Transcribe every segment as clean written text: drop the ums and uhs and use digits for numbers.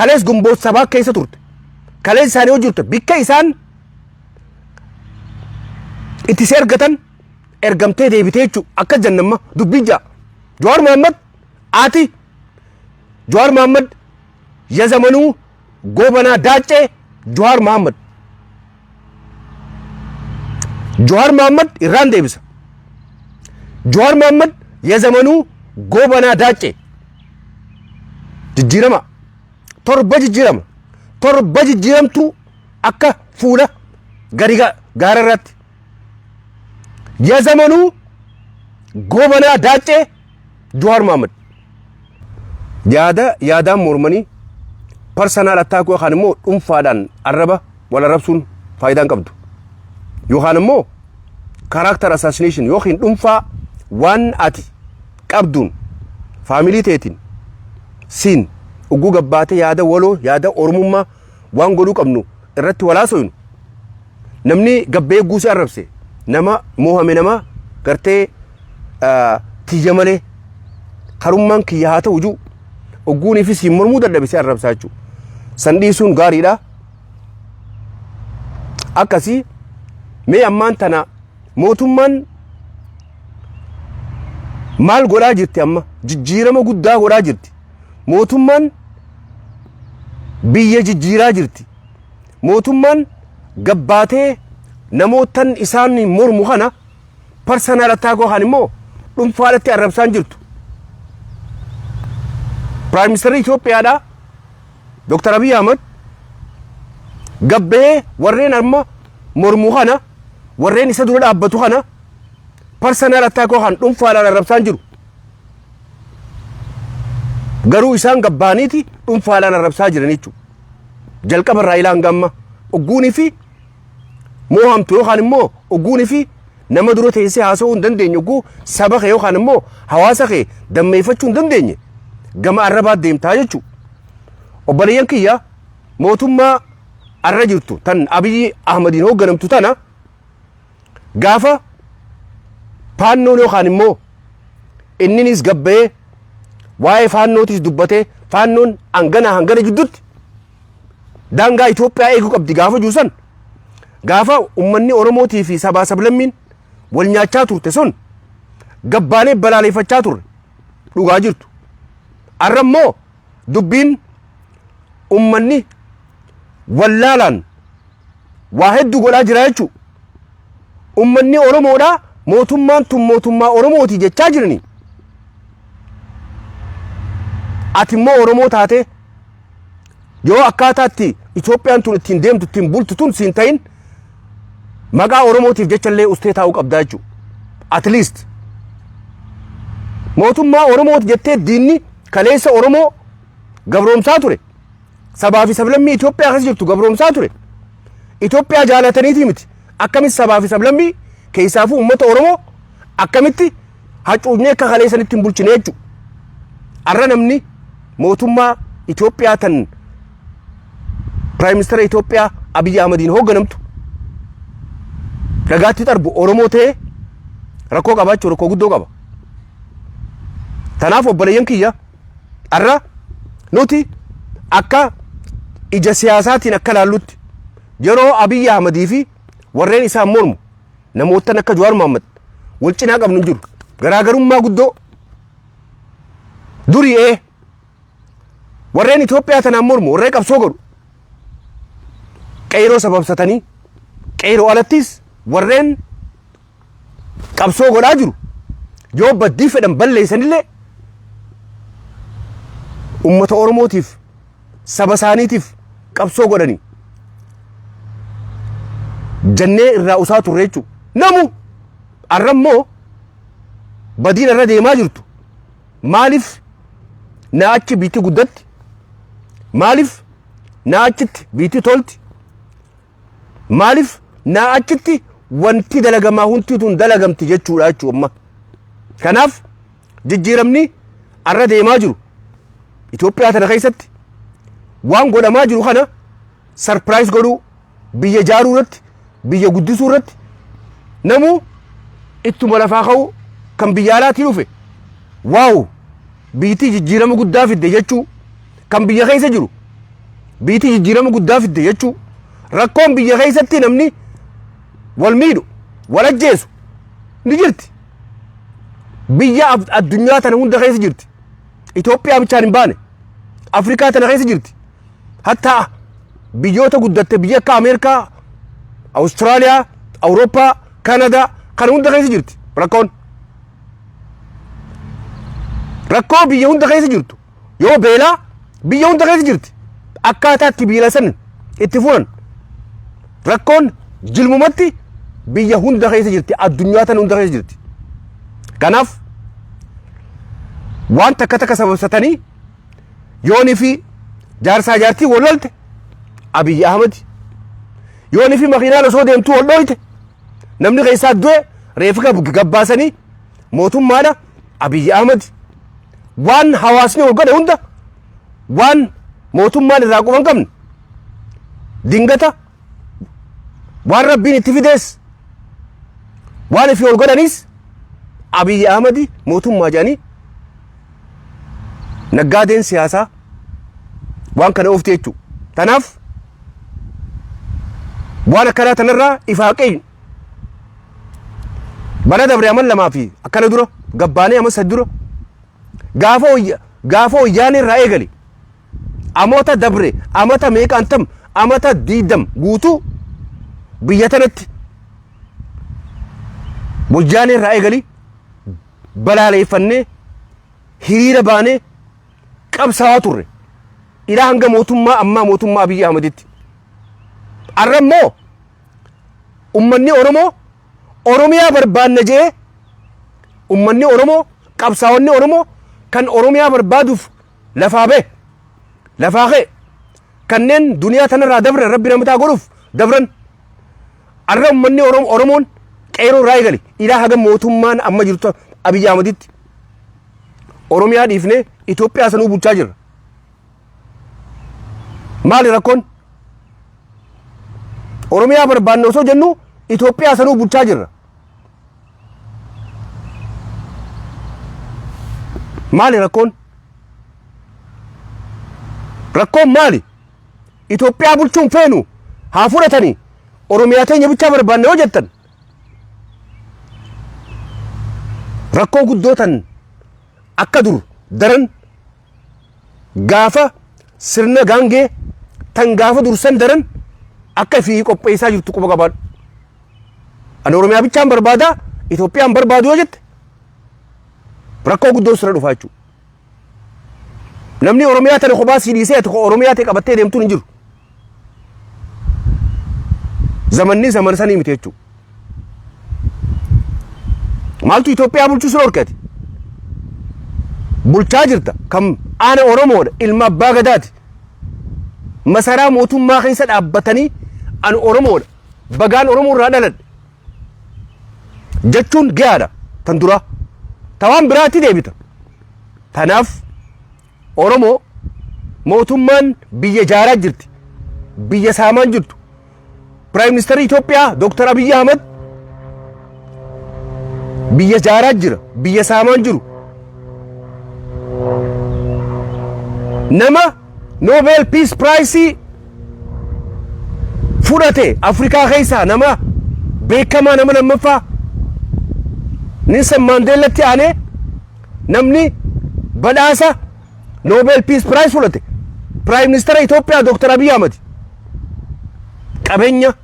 Kalees Gumboot Sabaa keessa turte. Kalees isaanii hojii turte. Bikka isaan itti si ergatan ergamtee deebitee jechuudha. Akkas jenna amma dubbiin ja'a. Jawaar Mohaammed ati Jawaar Mohaammed yazamanuu Goobanaa Daaccee Jawaar Mohaammed. Jawaar Mohaammed irraan deebisa. Jawaar Mohaammed yazamanuu Goobanaa Daaccee. Jijjiirama. Torba jijjiirama. Torba jijjiiramtuu akka fuula gadi gaara irratti. Yazamanuu Goobanaa Daaccee Jawaar Mohaammed. Yaada yaadaan mormanii personal attack yookaan immoo dhuunfaadhaan arraba wal arrabsuun faayidaa hin qabdu. Yookaan immoo character assassination yookiin dhuunfaa waan ati qabduun family teetiin siin ugguu gabbaatee yaada waloo, yaada oromummaa waan godhuu qabnu irratti walaasoynu, namni gabbee guusee arrabse nama moohame, nama gartee tiyya malee karummaan kiyya haa ta'u jiru ogguunii fi siin mormuu dadhabe si arrabsaa jechuudha. San dhiisuun gaariidha. Akkasii mee ammaan tana mootummaan maal godhaa jirti? Amma jijjiirama guddaa godhaa jirti. Mootummaan biyya jijjiiraa jirti. Mootummaan gabbaatee namootan isaan mormu kana personal attack yookaan immoo dhuunfaadhatti arrabsaan jirtu. Prime Minister Itoophiyaadha. Dr. Abiy Ahmad gabbee warreen amma mormu kana, warreen isa dura dhaabbatu kana personal attack yookaan dhuunfaadhaan arrabsaan jiru. Garuu isaan gabbaaniiti dhuunfaadhaan arrabsaa jiran jechuudha. Jalqaba irraa ilaa hanga amma ogguunii fi moohamtu yookaan immoo ogguunii fi nama dura teessee haasa'uu hin dandeenye, ogguu saba kee yookaan immoo hawaasa kee dammeeffachuu hin dandeenye gama arrabaa deemtaa jechuudha. Obboleeyyan kiyya, mootummaa arra jirtu tan Abiyyi Ahmadiin hoogganamtu tana gaafa faannoon yookaan immoo inninis gabba'ee waa'ee faannootis dubbatee, faannoon hangana hangana jidduutti daangaa Itoophiyaa eeguu qabdi gaafa juusan, gaafa ummanni Oromootii fi sabaa sablammiin wal nyaachaa turte sun gabbaanee balaaleffachaa turre, dhugaa jirtu. Arra immoo dubbiin ummanni wallaalaan waa hedduu godhaa jira jechuudha. Ummanni Oromoodhaa mootummaan tun mootummaa Oromooti jechaa jirani. Ati immoo Oromoo taatee yoo akkaataatti Itoophiyaan tun ittiin deemtu, ittiin bultu tun siin ta'in, maqaa Oromootiif jecha illee ustee taa'uu qabdaa jechuudha. At least mootummaa Oromooti jettee diinni kaleessa Oromoo gabroomsaa ture. Sabaa fi sablammii Itoophiyaa keessa jirtu gabroomsaa ture. Itoophiyaa jaalataniitii miti. Akkamitti sabaa fi sablammii, keessaafuu uummata Oromoo, akkamitti hacuucnee akka kaleessanitti hin bulchine jechuudha. Arra namni mootummaa Itoophiyaa tan Prime Minister Itoophiyaa Abiyyi Ahmadiin hoogganamtu dhagaatti xarbu Oromoo ta'ee rakkoo qabaachuu, rakkoo guddoo qaba. Tanaaf obboleeyyan kiyya, arra nuti akka ija siyaasaatiin akka laallutti, yeroo Abiyyi Ahmadii fi warreen isaan mormu namootan akka Jawaar Mohaammed wal cinaa qabnu hin jiru. Garaagarummaa guddoo durii warreen Itoophiyaa tanaan mormu, warreen qabsoo godhu qeyroo sababsatanii, qeyroo alattis warreen qabsoo godhaa jiru yoo baddii fedhan balleessanillee, ummata Oromootiif, saba isaaniitiif qabsoo godhanii jennee irraa usaa turre jechuudha. Namu arra immoo badiin irra deemaa jirtu maaliif na achi biitti guddatti, maaliif na achitti biitti tolti, maaliif na achitti wanti dalagamaa hundi tun dalagamti jechuudha jechuudha amma. Kanaaf jijjiiramni arra deemaa jiru Itoophiyaa tana keessatti waan godhamaa jiru kana surprise godhuu, biyya ijaaruu irratti, biyya guddisuu irratti namuu ittuma lafaa ka'uu, kan biyya alaatii dhufe wow, biyyittii jijjiirama guddaa fidde jechuu, kan biyya keessa jiru Biitii jijjiirama guddaa fidde jechuu. Rakkoon biyya keessatti namni wal miidhu, wal ajjeesu ni jirti. Biyya addunyaa tana hunda keessa jirti. Itoophiyaa bichaan hin baane. Afrikaa tana keessa jirti. Hattaa biyyoota guddatte biyya akka Ameerikaa, Awustiraaliyaa, Awurooppaa, Kanadaa kana hunda keessa jirti rakkoon. Rakkoo biyya hunda keessa jirtu yoo beelaa biyya hunda keessa jirti. Akkaataa itti beela san itti furan rakkoon jilmumatti biyya hunda keessa jirti addunyaa tana hunda keessa jirti. Kanaaf waan takka takka sababsatanii yoonii fi jaarsaa jaartii wal lolte Abiyyi Ahmad yoonii fi makiinaan osoo deemtuu wal dhooyte namni keessaa du'e reefa gabbaasanii mootummaadha Abiyyi Ahmad waan hawaasni wal godhe hunda waan mootummaan irraa quba hin qabne dingata waan rabbiin itti fidees waan ifii ol godhaniis Abiyyi Ahmadi mootummaa jedhanii naggaadeen siyaasaa waan kana oofti jechuudha. Tanaaf waan akkanaa tanarraa ifaa qeeynu. Bara dabre amal lamaa fi akkana dura gabbaanee amal sadi dura gaafa wayyaanee irraa eegale amoota dabre amata meeqaan tam amata diidam guutuu biyya tanatti wayyaanee irraa eegali balaaleeffannee hiriira baanee qabsaa'aa turre ilaa hanga mootummaa ammaa mootummaa Abiyyi Ahmeditti. Arra immoo ummanni Oromoo Oromiyaa barbaanna jedhee ummanni Oromoo qabsaa'onni Oromoo kan Oromiyaa barbaaduuf lafaa ba'e lafaa ka'e kanneen duniyaa tanarraa dabran rabbi namataa godhuuf dabran arra ummanni Oromoon qeeroo irraa eegale ilaa haga mootummaan amma jirtu Abiyyi Ahmeditti Oromiyaa dhiifnee Itoophiyaa sanuu bulchaa jirra. Maali rakkoon? Oromiyaa barbaanne osoo jennu Itoophiyaa sanuu bulchaa jirra. Maali rakkoon? Rakkoon maali? Itoophiyaa bulchuun feenu haa fudhatanii Oromiyaa teenya bichaa barbaanne yoo jettan rakkoo guddoo tan akka dur daran gaafa sirna gaangee tan gaafa dursan daran akka fi qopheessaa jirtu quba qabaadhu. Ani Oromiyaa bichaan barbaada Itoophiyaan barbaadu yoo jette rakkoo guddoo sirra dhufaa jechuudha. Namni Oromiyaa tana kophaa sii dhiisee ati Oromiyaa ta'e qabattee deemtuun hin jiru. Zamanni zaman sanii miti jechuudha. Maaltu Itoophiyaa bulchuu si dhorke ati? Bulchaa jirta kan aana Oromoodha ilma abbaa gadaati. Masaraa mootummaa keessa dhaabbatanii ani Oromoodha bagaan Oromoo irraa dhaladhe jechuun gahaadha tan duraa. Tawaan biraatti deebita. Tanaaf Oromoo mootummaan biyya ijaaraa jirti. Biyya saamaan jirtu. Prime Minister Itoophiyaa Dr. Abiyyi Ahmad biyya ijaaraa jira. Biyya saamaan jiru. Nama Nobel Peace Prize fudhate Afrikaa keessaa nama beekamaa nama lammaffaa Nelson Maandeellatti aanee namni badhaasa Nobel Peace Prize fudhate Prime Minister Itoophiyaa Dr. Abiy Ahmad qabeenya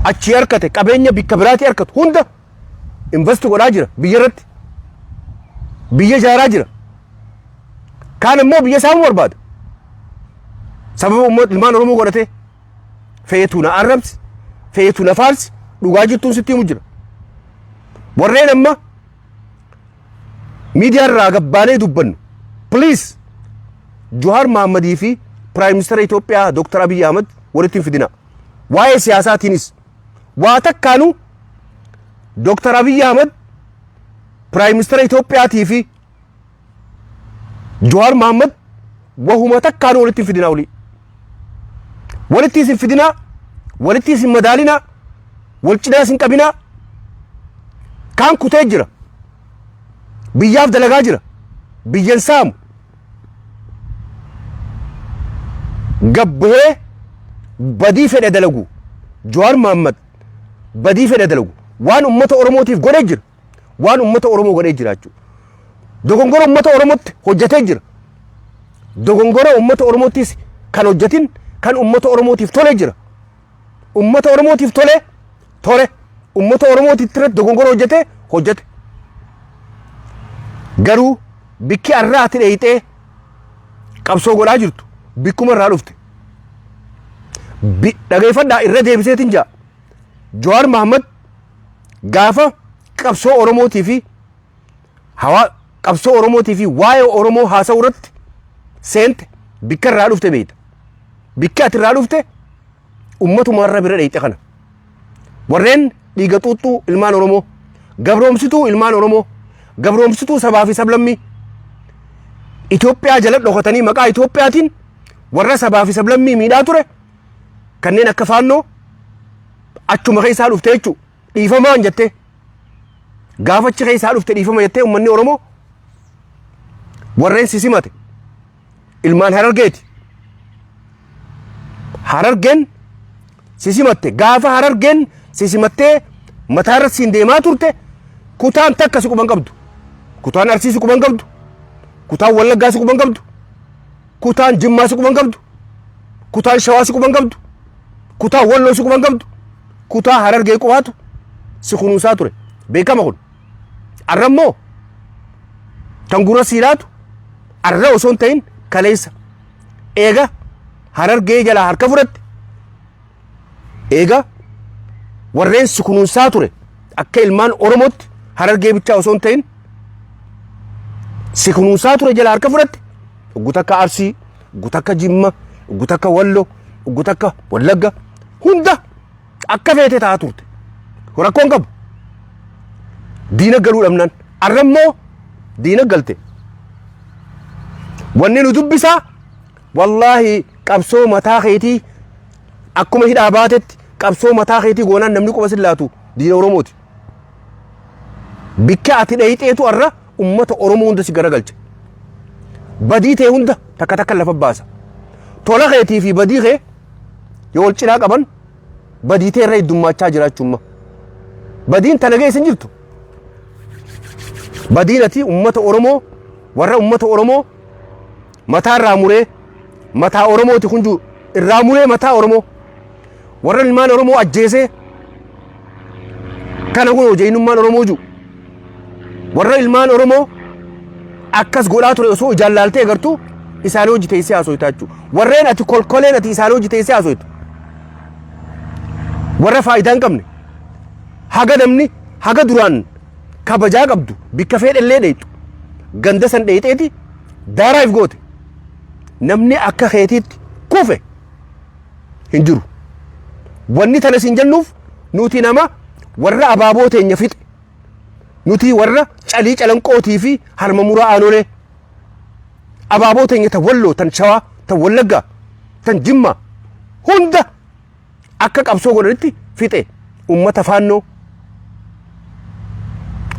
achii harkate qabeenya bikka biraatii harkatu hunda invest godhaa jira biyya irratti biyya ijaaraa jira kaan immoo biyya saamuu barbaada sababa uummata ilmaan Oromoo godhatee feetu na arrabsi feetu na faarsi dhugaa jirtuun sitti himu jira warreen amma miidiyaa irraa gabbaanee dubbannu please Jawaar Mahammadii fi Prime Minister Itoophiyaa Dr. Abiy Ahmad walitti hin fidina. Waa'ee siyaasaatiinis waa takkaanuu Dr. Abiy Ahmad Prime Minister Itoophiyaatii fi Jawaar Mahammad wahuma takkaanuu walitti hin fidinaa olii. Walitti isin fidinaa, walitti isin madaalinaa, wal cinaa isin qabinaa. Kaan kutee jira. Biyyaaf dalagaa jira. Biyyan saamu. Gabbuhee badii fedhe dalagu, Jawaar Mahaammad badii fedhe dalagu, waan ummata Oromootiif godhee jira. Waan ummata Oromoo godhee jira jechuudha. Dogongora ummata Oromootti hojjetee jira. Dogongora ummata Oromoottis kan hojjetin kan ummata Oromootiif tolee jira. Ummata Oromootiif tolee tole. Ummata Oromootiif irratti dogongora hojjetee hojjete. Garuu bikki arraa ati dheeyxee qabsoo godhaa jirtu bikkuma irraa dhufte. Dhageeffadhaa, irra deebiseetiin jaa. Jawaar Mahaammad gaafa qabsoo Oromootii fi hawaa qabsoo Oromootii fi waa'ee Oromoo haasa'u irratti seente bikka irraa dhufte beekta. Bikki ati irraa dhufte ummatuma irra bira dheeyxe kana. Warreen dhiiga xuuxxuu ilmaan Oromoo, gabroomsituu ilmaan Oromoo, gabroomsituu sabaa fi sablammii Itoophiyaa jala dhokatanii maqaa Itoophiyaatiin warra sabaa fi sablammii miidhaa ture kanneen akka Faannoo achuma keessaa dhufte jechuudha. Dhiifamaan jettee gaafa achi keessaa dhufte dhiifama jettee uummanni Oromoo warreen si simate ilmaan Harargeeti. Harargeen si simatte. Gaafa Harargeen si simattee mataarra siin deemaa turte kutaan takka si quban qabdu. Kutaan Arsii si quban qabdu. Kutaan Wallaggaa si quban qabdu. Kutaan Jimmaa si quban qabdu. Kutaan Shawaa si quban qabdu. Kutaan Walloo si quban qabdu. Kutaa Harargee qofaatu si kunuunsaa ture. Beekama kun. Arra immoo kan gurra sii laatu arra osoo hin ta'in kaleessa. Eega Harargee jalaa harka fudhatte, eega warreen si kunuunsaa ture akka ilmaan Oromootti Harargee bichaa osoo hin ta'in si kunuunsaa ture jalaa harka fudhatte, oggu takka Arsii, oggu takka Jimma, oggu takka Wallo, oggu takka Wallagga hunda akka feete ta'aa turte. Rakkoon qabu. Diina galuu dhabnaan. Arra immoo diina galte. Wanni nu dubbisaa wallaahi qabsoo mataa keetii akkuma hidhaa baatetti qabsoo mataa keetii goonaan namni quba sin laatu diina Oromooti. Bikka ati dheeyxeetu arra ummata Oromoo hunda si garagalche. Badii tee hunda takka takka lafa baasa. Tola keetii fi badii kee yoo wal cinaa qaban badii tee irra heddummaachaa jiraachuumma. Badiin tana geessa hin jirtu. Badiin ati ummata Oromoo warra ummata Oromoo mataa irraa muree mataa Oromooti kun jiru irraa muree mataa Oromoo warra ilmaan Oromoo ajjeesee kana kun hojeenyummaan Oromoo jiru warra ilmaan Oromoo akkas godhaa ture osoo ijaan laaltee agartu isaanii hojii teessee haasofta jechuudha. Warreen ati kolkoleen ati isaanii hojii teessee haasoftu warra faayidaa hin qabne haga namni haga duraan kabajaa qabdu bikka feedhellee dheeyxu ganda san dheeyxeeti daaraa if goote namni akka keetiitti kufe hin jiru. Wanni tana isin jennuuf nuti nama warra abaaboo teenya fixe, nuti warra calii calanqootii fi harma muraa aanolee abaaboo teenya tan Walloo, tan Shawaa, tan Wallaggaa, tan Jimmaa hunda akka qabsoo godhanitti fixe ummata Faannoo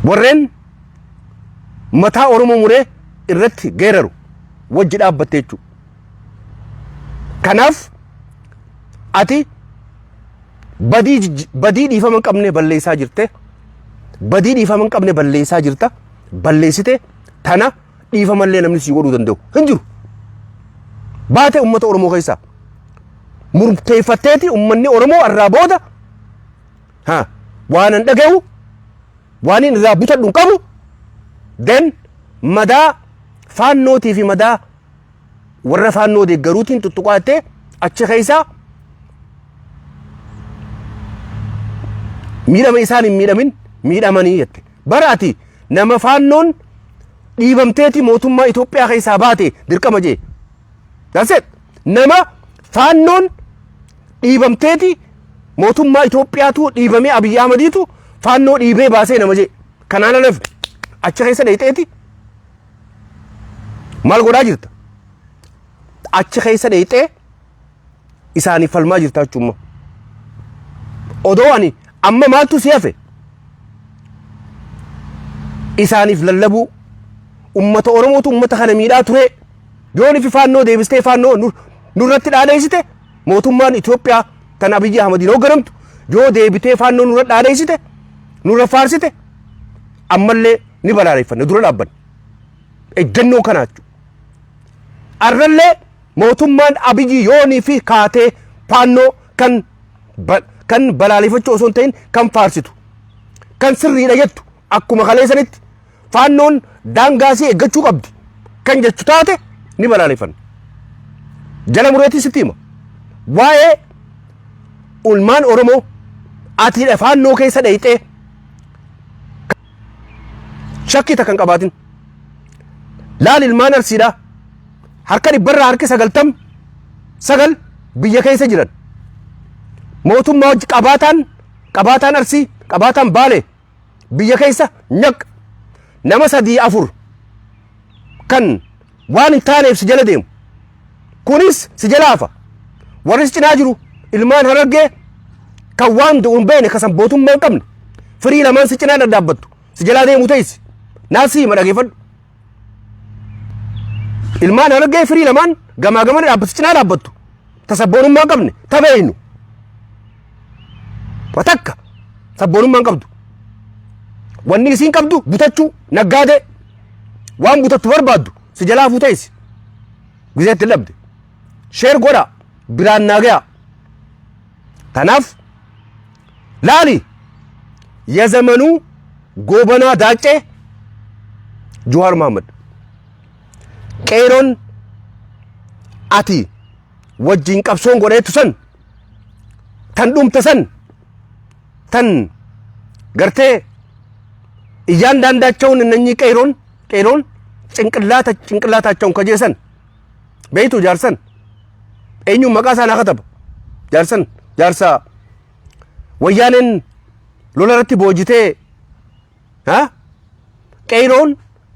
warreen mataa Oromoo muree irratti geeraru wajji dhaabbatte jechuudha. Kanaaf ati badii dhiifama hin qabne balleessaa jirte, badii dhiifama hin qabne balleessaa jirta, balleessite tana dhiifamallee namni sii godhuu danda'u hin jiru. Baate ummata Oromoo keessaa murteeffatteeti ummanni Oromoo irraa booda ha waan an dhagahu waan inni irraa butadhu hin qabu, then madaa Faannootii fi madaa warra Faannoo deeggaruutiin tuttuqaattee achi keessaa miidhama isaan hin miidhamin miidhamanii jette. Bara ati nama Faannoon dhiibamteeti mootummaa Itoophiyaa keessaa baate dirqama jee. That's it. Nama Faannoon dhiibamteeti mootummaa Itoophiyaatu dhiibamee Abiyyi Ahmadiitu Faannoo dhiibee baasee nama jee. Kanaan alaf achi keessa dheeyxeeti maal godhaa jirta? Achi keessa dheeyxee isaaniif falmaa jirta jechuudha. Odoo ani amma maaltu si hafe? Isaaniif lallabuu ummata Oromootu ummata kana miidhaa ture. Yoon ifi Faannoo deebistee Faannoo nurratti dhaadheessite, mootummaan Itoophiyaa tan Abiyyi Ahmadiin hoogganamtu yoo deebitee Faannoo nurra dhaadheessite, nurra faarsite, ammallee ni balaaleffanna, dura dhaabbanna. Ejjennoo kanaa jechuudha. Arrallee mootummaan Abiyyi yoonii fi kaatee Faannoo kan balaaleffachuu osoo hin ta'in kan faarsitu, kan sirriidha jettu, akkuma kaleessanitti Faannoon daangaasii eeggachuu qabdi kan jechu taate ni balaaleffanna. Jala mureetii sitti hima. Waa'ee ulmaan Oromoo ati Faannoo keessa dhayxee shakkii takka hin qabaatin. Laal, ilmaan Arsiidhaa harka dhibbarraa harki 99 biyya keessa jiran. Mootummaa hojii qabaataan Arsii, qabaataan Baalee biyya keessa nyaq nama sadii afur kan waan hin taaneef si jala deemu. Kunis si jala hafa. Warri si cinaa jiru ilmaan Harargee kan waan du'u hin beekne, kan sabbootummaa hin qabne, firii lamaan si cinaa dhadhaabbattu si jalaa deemu teessi. Naasii hima, dhageeffadhu. Ilmaan Harargee firii lamaan gamaa gamana dhaabbattu, cinaa dhaabbattu. Ta sabboonummaa hin qabne, ta beeynu. Watakka sabboonummaa hin qabdu. Wanni isiin qabdu butachuu, naggaadee waan butattu barbaaddu si jalaa hafuu teessi. Gizee itti dhabde. Share godhaa, biraan naa gayaa. Tanaaf laali, የዘመኑ ጎበና ዳጬ ጁዋር መሐመድ qeeroon ati wajjin qabsoon godheetu san, tan dhumte san, tan gartee እያንዳንዳቸውን እነኚህ ቄሮን ጭንቅላታ ጭንቅላታቸውን ከጄሰን beeytu jaarsan eenyuun maqaa isaa naa kataba. Jaarsan, jaarsa wayyaaneen lola irratti boojitee ha qeeroon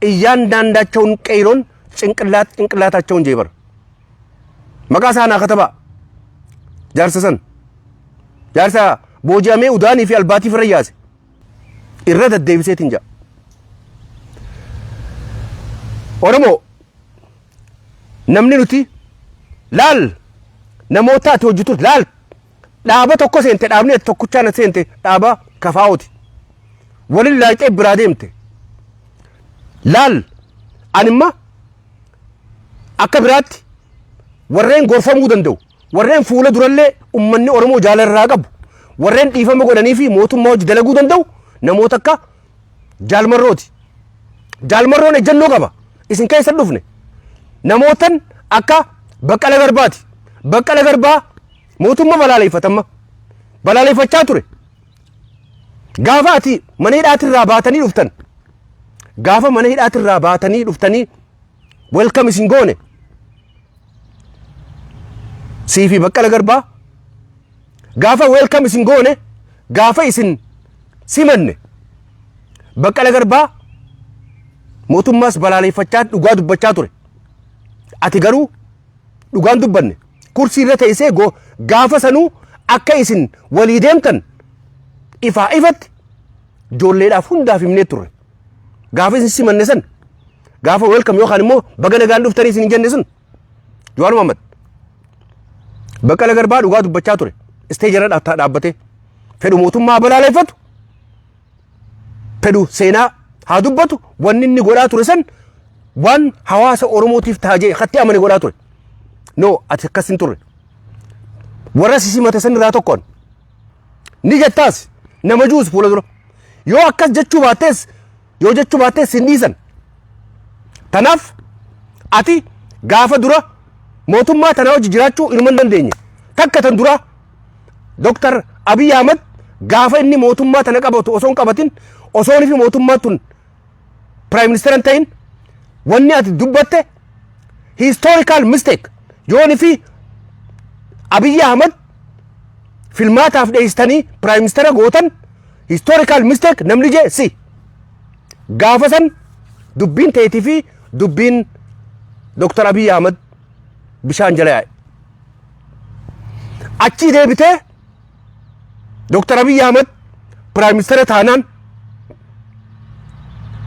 እያንዳንዳቸውን qeeroon ጭንቅላት ጭንቅላታቸውን jeebar maqaa isaa naa kataba. Jaarsa san, jaarsa booji'amee udaanii fi albaatii firra yaase irra deddeebiseetiin jaa. Oromoo, namni nuti laal, namoota ati hojjetu laal, dhaaba tokko seente, dhaabni ati tokkochaan seente dhaaba kafaa'ooti. Walin laayixee biraa deemte. Laal, animma akka biraatti warreen gorfamuu danda'u, warreen fuula durallee ummanni Oromoo jaalarraa qabu, warreen dhiifama godhanii fi mootummaa hojii dalaguu danda'u namoota akka Jaalmarrooti. Jaalmarroon ejjennoo qaba. Isin keessa dhufne. Namootan akka Baqqala Garbaati. Baqqala Garbaa mootummaa balaaleffatamma. Balaaleffachaa ture. Gaafa ati mana hidhaatirraa baatanii dhuftan. Gaafa mana hidhaatirraa baatanii dhuftanii welcome isin goone. Siifi Baqqala Garbaa gaafa welcome isin goone, gaafa isin simanne, Baqqala Garbaa mootummaas balaaleffachaa dhugaa dubbachaa ture. Ati garuu dhugaan dubbanne, kursii irra teessee gaafa sanuu akka isin walii deemtan ifaa ifatti ijoolleedhaaf hundaaf himnee turre. Gaafa isin simanne san, gaafa welcome yookaan immoo baga nagaan dhuftanii isin hin jenne sun, Jawaar Mohaammed, Baqqala Garbaa dhugaa dubbachaa ture. Stage irra dhaabbatee fedhu mootummaa balaaleffatu, fedhu seenaa haa dubbatu, wanni inni godhaa ture san waan hawaasa Oromootiif taajee hatti amane godhaa ture. No, ati akkas hin turre. Warra si simate san irraa tokkoon ni jettaas nama juus fuula dura. Yoo akkas jechuu baattees, yoo jechuu baattees hin dhiisan. Tanaaf ati gaafa dura mootummaa tanaa hojii jiraachuu inuma hin dandeenye. Takka tan dura Dr. Abiy Ahmad gaafa inni mootummaa tana qabatu osoo hin qabatin, osoo inni fi mootummaan tun prime minister hin ta'in, wanni ati dubbatte historical mistake. Yooni fi Abiy Ahmad filmaataaf dheessitanii prime minister gootan historical mistake namni jee si. Gaafa san dubbiin teetii fi dubbiin Dr. Abiy Ahmad bishaan jala yaa'e. Achii deebitee Dr. Abiy Ahmad prime minister taanaan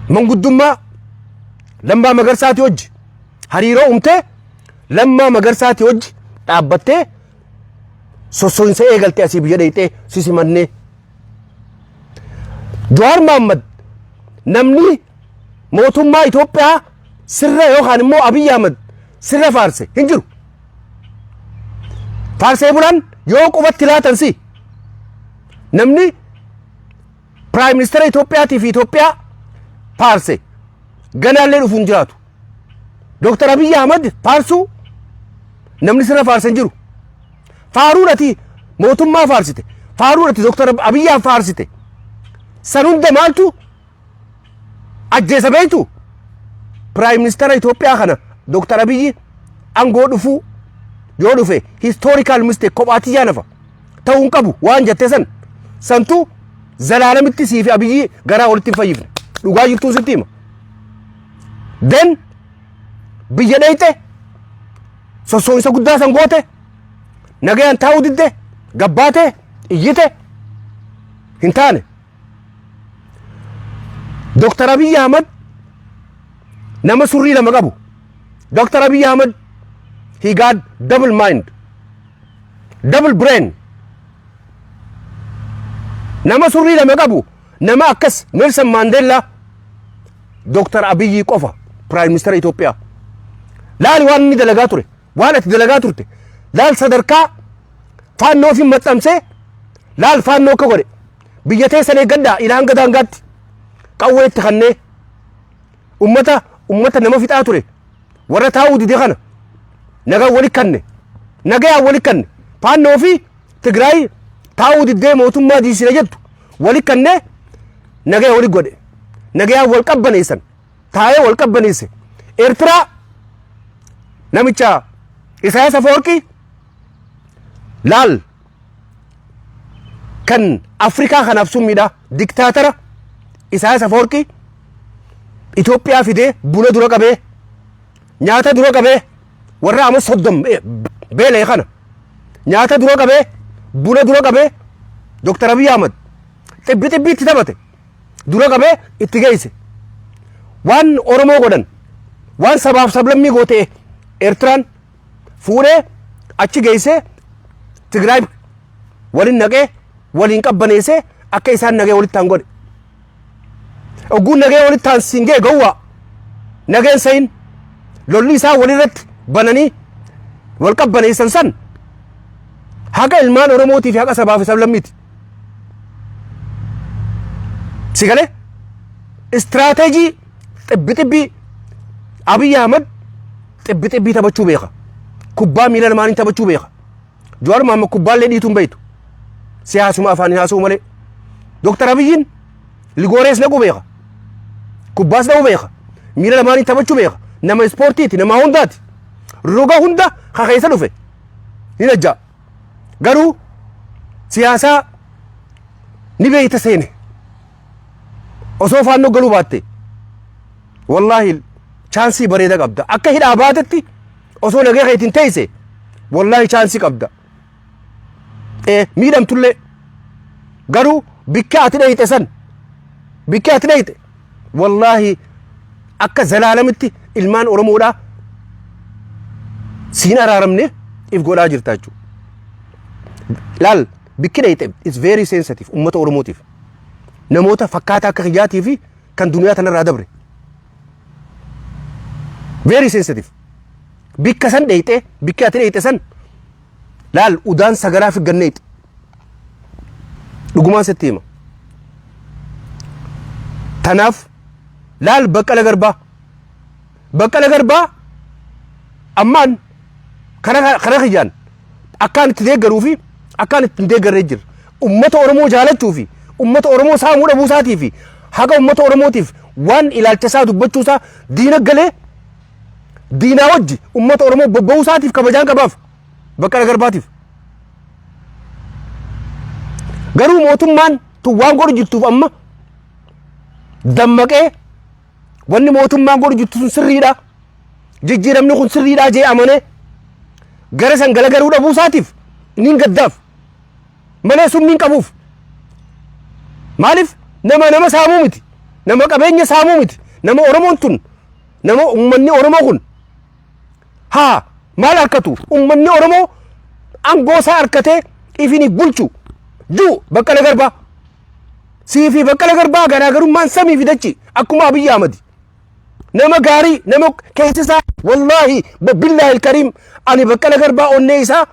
manguddummaa Lammaa Magarsaati hojji hariiroo uumtee Lammaa Magarsaati hojji Dhaabbattee sossoinsa eegalte, asii biyya dheeyxee si simannee. Jawaar Mahaammad, namni mootummaa Itoophiyaa sirra yookaan immoo Abiyyi Ahmad sirra faarse hin jiru. Faarsee bulaan yoo qubatti laatan si namni prime ministeera Itoophiyaatii fi Itoophiyaa faarse ganaallee dhufu hin jiraatu. Dooktar Abiyyi Ahmad faarsuu namni sirra faarse hin jiru. Faaruun ati mootummaa faarsite, faaruun ati Dooktar Abiyyi faarsite, san hunda maaltu ajjeesa beektu? Prime ministeera Itoophiyaa kana Dooktar Abiyyi aangoo dhufuu yoo dhufe historical mistake, kophaatti jaanafa ta'uu hin qabu waan jette san santu zalaalamitti sii fi Abiyyi garaa walitti hin fayyifne. Dhugaa jirtuun sitti hima. Then biyya dheeyxe, sossoo'insa guddaa san goote, nagayaan taa'uu didde, gabbaate, iyyite, hin taane. Dooktar Abiyyi Ahmad nama surrii lama qabu. Dooktar Abiyyi Ahmad, he got double mind, double brain. Nama surrii lama qabu, nama akkas Nelson Mandela, Dooktar Abiyyi qofa prime minister Itoophiyaa. Laali waan inni dalagaa ture, waan ati dalagaa turte laal. Sadarkaa faannoo fi maxxansee laal, faannoo akka godhe biyya teessan eeggadhaa ilaa hanga daangaatti qawwee itti kannee ummata nama fixaa ture, warra taa'uu dide kana nagaa wali kanne, nagayaan wali kanne. Faannoo fi Tigraay taa'uu diddee mootummaa diisina jettu wali kanne, nagaya wali godhe, nagayaan wal qabbaneessan, taa'ee wal qabbaneesse. Eertiraa namicha Isaayyaas Afawarqii laal, kan Afrikaa kanaaf summiidha, diktaatara Isaayyaas Afawarqii Itoophiyaa fidee buna dura qabee, nyaata dura qabee, warra amma 30 beela'e kana nyaata dura qabee, buna dura qabee, Dooktar Abiy Ahmad xibbi xibbi itti taphate, dura qabee itti geesse. Waan Oromoo godhan, waan sabaaf sablammii goote Eertiraan fuudhee achi geesse, Tigraay waliin naqee, waliin qabbaneessee, akka isaan nagee walitti haan godhe. Ogguun nagee walitti haan siin ga'e, gowwaa nageen sayin lolli isaa walirratti bananii wal qabbaneessan san haqa ilmaan Oromootii fi haqa sabaa fi sablammiiti. Si galee? Istiraateejii xibbi xibbii Abiy Ahmad xibbi xibbii taphachuu beeka. Kubbaa miila lamaaniin taphachuu beeka. Jawaar Mohaammed kubbaallee dhiituun beektu. Siyaasuma afaaniin haasa'u malee. Dooktar Abiyyiin ligoorees naquu beeka. Kubbaas dha'uu beeka. Miila lamaaniin taphachuu beeka. Nama ispoortiiti, nama hundaati. Roga hunda kakeessa dhufe. Ni najja. Garuu siyaasaa ni beeyta seene. Osoo faannoo galuu baatte, wallaahi chance bareeda qabda. Akka hidhaa baatetti osoo nagee keetiin teesse, wallaahi chance qabda. Miidhamtullee garuu bikka ati dheeyxe san, bikka ati dheeyxe, wallaahi akka zalaalamitti ilmaan Oromoodhaa siin araaramne if godhaa jirta jechuudha. Laal, bikki dheeyxe is very sensitive ummata Oromootiif. Namoota fakkaataa akka kiyyaatii fi kan duniyaa tanarraa dabre. Very sensitive. Bikka san dheeyxee, bikki ati dheeyxe san laal, udaan sagaraa fi ganneexe. Dhugumaan sitti hima. Tanaaf laal, Baqqala Garbaa. Baqqala Garbaa ammaan kana kiyyaan akkaan itti deeggaruu fi akkaan itti hin deeggarree jira. Ummata Oromoo jaalachuu fi ummata Oromoo saamuu dhabuu isaatii fi haqa ummata Oromootiif waan ilaalcha isaa dubbachuu isaa, diina galee diinaa wajji ummata Oromoo bobba'uu isaatiif kabajaan qabaaf Baqqala Garbaatiif. Garuu mootummaan tun waan godhu jirtuuf amma dammaqee, wanni mootummaan godhu jirtu sun sirriidha. Jijjiiramni kun sirriidha jee amanee gara san galagaluu dhabuu isaatiif niin gaddaaf malee summiin qabuuf. Maaliif? Nama nama saamuu miti. Nama qabeenya saamuu miti. Nama Oromoon tun, nama uummanni Oromoo kun haa Maal harkatu? Ummanni Oromoo aangoo isaa harkatee ifini bulchu juu Baqqala Garbaa. Sii fi Baqqala Garbaa garaagarummaan samii fi dachi akkuma Abiyyi Ahmadi. Nama gaarii, nama keessi isaa, wallaahi billaahi alkariim, ani Baqqala Garbaa onnee isaa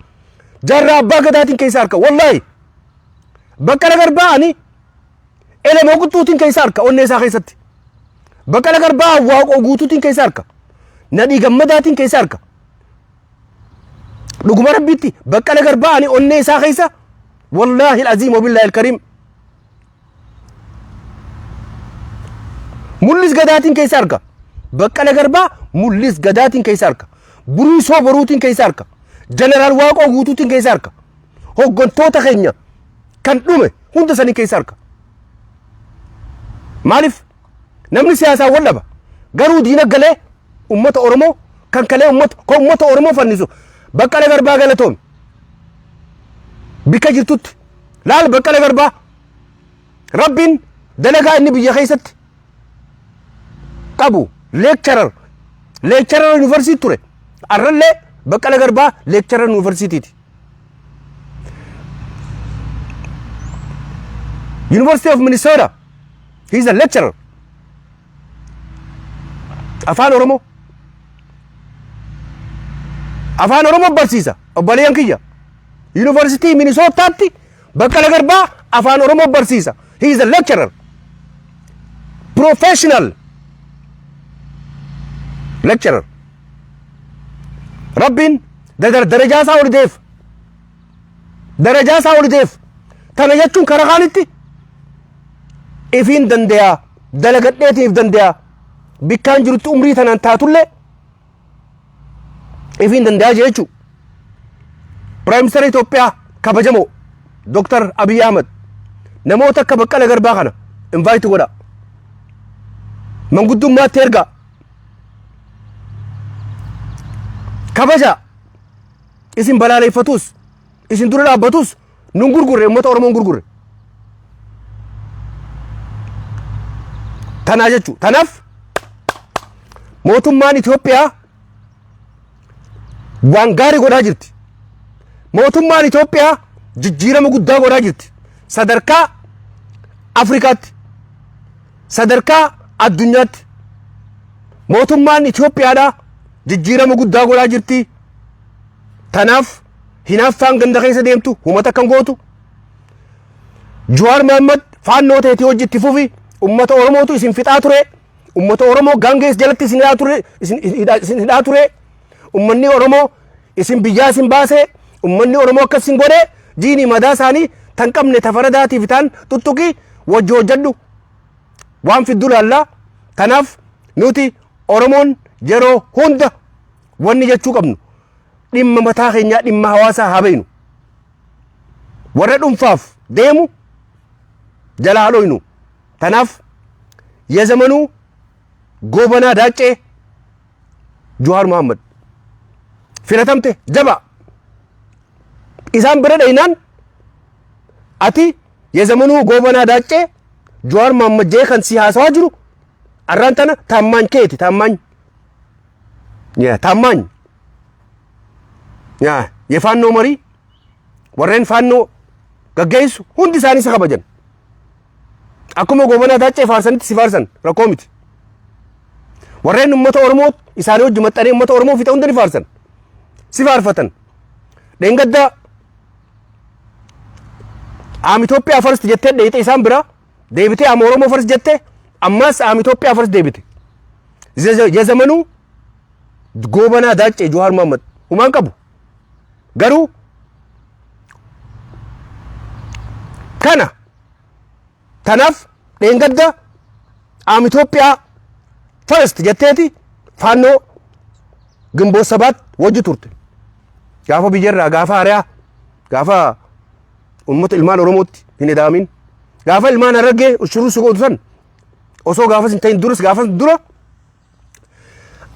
Jaarraa Abbaa Gadaatiin keessa harka, wallaahi. Baqqala Garbaa ani Elemoo Qixxuutiin keessa harka onnee isaa keessatti. Baqqala Garbaa Waaqoo Guutuutiin keessa harka. Nadhii Gammadaatiin keessa harka. Dhuguma Rabbiitti Baqqala Garbaa ani onnee isaa keessa, wallaahi al'aziim wabillaahi alkariim, Mul'is Gadaatiin keessa harka. Baqqala Garbaa Mul'is Gadaatiin keessa harka. Buriisoo Boruutiin keessa harka. Jeneraal Waaqoo Guutuutiin keessa harka. Hoggantoota keenya kan dhume hunda sanii keessa harka. Maaliif namni siyaasaa wal dhaba, garuu diina galee ummata Oromoo kan kalee ummata Oromoo fannisu. Baqqala Garbaa, galatoomi. Bikka jirtutti laal. Baqqala Garbaa, Rabbiin dalagaa inni biyya keessatti qabu, lecturer yuunivarsiitii ture. Arrallee Baqqala Garbaa lecturer yuunivarsiitiiti. University of Minnesota, he is a lecturer. Afaan Oromoo barsiisa. Obboleeyyan kiyya, Yuunivarsiitii Minnesotaatti Baqqala Garbaa afaan Oromoo barsiisa. He is a lecturer, professional lecturer. Rabbiin darajaa isaa ol deef, darajaa isaa ol deef. Tana jechuun karaa kaanitti ifiin dandayaa, dalagadheetiif dandayaa, bikkaan jirutti umrii tanaan taatullee ifiin dandayaa jechuu. Prime Minister Itoophiyaa kabajamoo Dr. Abiy Ahmed, namoota akka Baqqala Garbaa kana invite godha. Manguddummaatti ergaa. Kabaja isin balaaleffatus, isin dura dhaabbatus, nun gurgurre, uummata Oromoon gurgurre. Tanaa jechuu. Tanaaf mootummaan Itoophiyaa waan gaarii godhaa jirti. Mootummaan Itoophiyaa jijjiirama guddaa godhaa jirti. Sadarkaa Afrikaatti, sadarkaa addunyaatti mootummaan Itoophiyaadhaa jijjiirama guddaa godhaa jirti. Tanaaf hinaaffaan ganda keessa deemtu uummata kan gootu. Jawaar Mohammad, faannoo teetii hojii itti fufi. Uummata Oromootu isin fixaa ture. Uummata Oromoo gaangees jalatti isin hidhaa ture, isin hidhaa ture. Uummanni Oromoo isin biyyaa isin baasee, uummanni Oromoo akkas isin godhe. Jiini madaa isaanii tan qabne tafaradaatiif taan tuttuqii wajji hojjedhu. Waan fiddu laallaa. Kanaaf nuti Oromoon yeroo hunda wanni jechuu qabnu dhimma mataa keenyaa, dhimma hawaasaa haa beeknu. Warra dhuunfaaf deemu jala haa dhoynu. Tanaaf የዘመኑ Goobanaa Daaccee Jawaar Mohammad filatamte jaba isaan bira dhaynaan ati የዘመኑ Goobanaa Daaccee Jawaar Mohammad jee kan si haasawaa jiru arraan tana taammaany keeti, taammaany taammaany የፋኖ መሪ warreen faannoo gaggeessu hundi isaanii isa kabajan. Akkuma Goobanaa Daaccee faarsanitti si faarsan, rakkoo miti. Warreen uummata Oromoo isaanii wajji maxxanee uummata Oromoo fixa hunda ni faarsan. Si faarfatan. Dheengaddaa "I'm Itoophiyaa first" jettee dheeyite, isaan bira deebitee "I'm Oromoo first" jettee, ammas "I'm Itoophiyaa first" deebite. የዘመኑ Goobanaa Daaccee Jawaar Mohammad humaan qabu. Garuu kana tanaaf dheengadda "I'm Itoophiyaa first" jetteeti faannoo Ginboot Sabaat wajji turte. Gaafa biyyarraa, gaafa hariyaa, gaafa uummata ilmaan Oromootti hin edaamin, gaafa ilmaan Harargee ushuruu si gootu san osoo gaafas hin ta'in duras, gaafas dura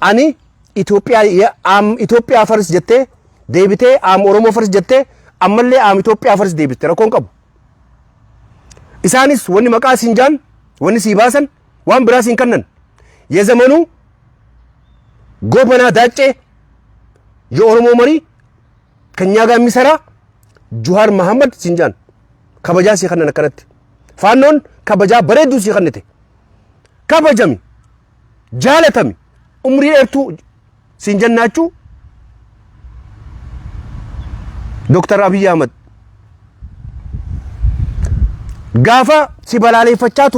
ani Itoophiyaa, "I'm Itoophiyaa first" jettee deebitee "I'm Oromoo first" jettee, ammallee "I'm Itoophiyaa first" deebiste, rakkoon qabu. Isaanis wanni maqaa siin jaan, wanni sii baasan waan biraa siin kennan. የዘመኑ Goobanaa Daaccee የኦሮሞ መሪ ከኛ ጋር የሚሰራ ጁሃር መሐመድ ሲንጃን kabajaa sii kennan. Akkanatti Faannoon kabajaa bareedduu sii kennite. Kabajami, jaalatami, umrii dheertuu siin jennaachuu. Dooktar Abiyyi Ahmad, gaafa si balaaleeffachaa turre.